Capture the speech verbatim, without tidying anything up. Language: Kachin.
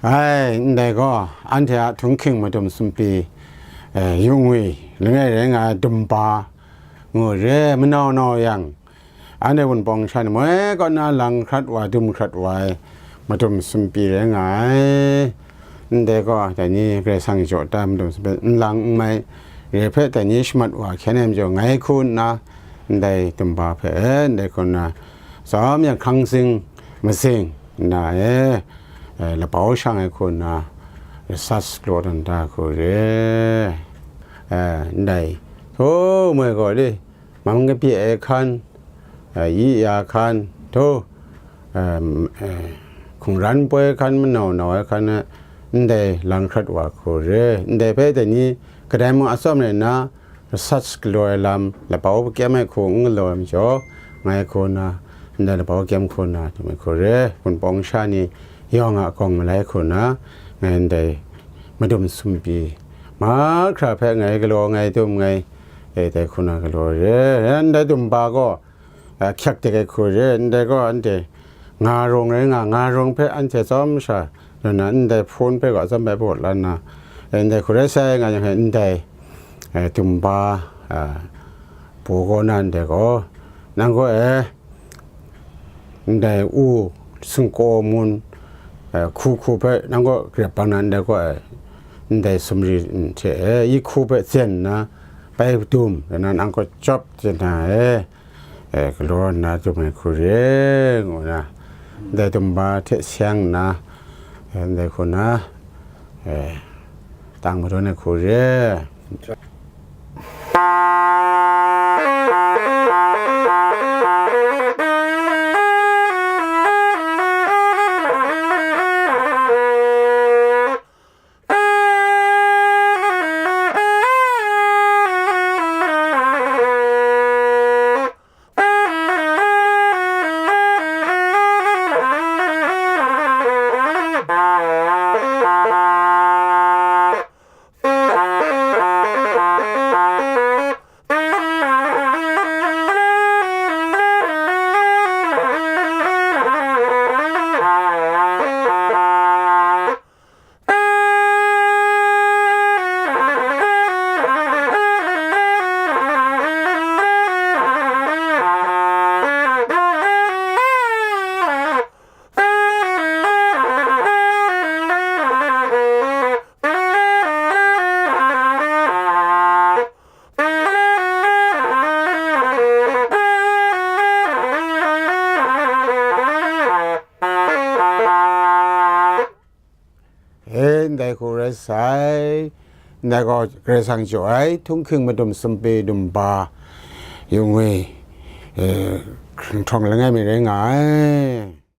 Ai, ndai gaw, anhte a htunghking madum sumpi, eh, yu ngwi, langai rai nga ai dumba, ngu re, manau nau yang, anhte Wunpawng sha ni moi kaw na lang hkrat wa, dum hkrat wa ai madum sumpi rai nga ai. Ndai gaw, dai ni Karai Kasang jaw ta madum sumpi, nlang n mai, re hpe dai ni shamat wa hkyen ai majaw, ngai hku nna, ndai dumba hpe, ndai hku nna, tsawm yang hkang zing, mazing, nna e, eh, lapau shang ai hku nna, research galaw dan da hku re. Eh, ndai, hto moi gaw le, mang kapye ai hkan, eh, yi ya hkan, hto, em, eh, hkungran poi hkan, manau nau ai hkan, eh, ndai lang hkrat wa hku re. Ndai hpe dai ni kadai mung atsawm rai nna, research galaw ai lam, lapau kyem ai hku n galaw ai majaw, ngai hku na, ndai lapau kyem hku na, dum ai hku re, Wunpawng sha ni yawng a gawng malai hku na, ngai ndai madum sumpi, mahkra hpe ngai galaw, ngai dum, ngai, e, dai hku na galaw re, ndai dumba gaw, a, hkyak dek ai hku re, ndai gaw anhte nga rawng rai nga, nga rawng hpe anhte tsawm sha, nna ndai hpun hpe gaw atsawm bai pawt la nna, e, ndai hku rai sai nga yang hpe ndai, e, dumba, a, baw kaw na ndai gaw, nang gaw, e, ndai u singkaw mun, e, hku hku hpe nang gaw grep bang na ndai gaw, e, ndai sumri hte, e, yi hku hpe zen nna, bai dum, nna nang gaw chyawp zen na, e, e, galaw nna dum ai hku re, ngu na, ndai dumba hte seng nna, e, ndai hku na, e, tang madawn ai hku re. E, ndai hku rai sai, ndai gaw Karai Kasang jaw ai, htunghking madum sumpi dumba, yu ngwi, e, hkrung htawng langai mi rai nga ai.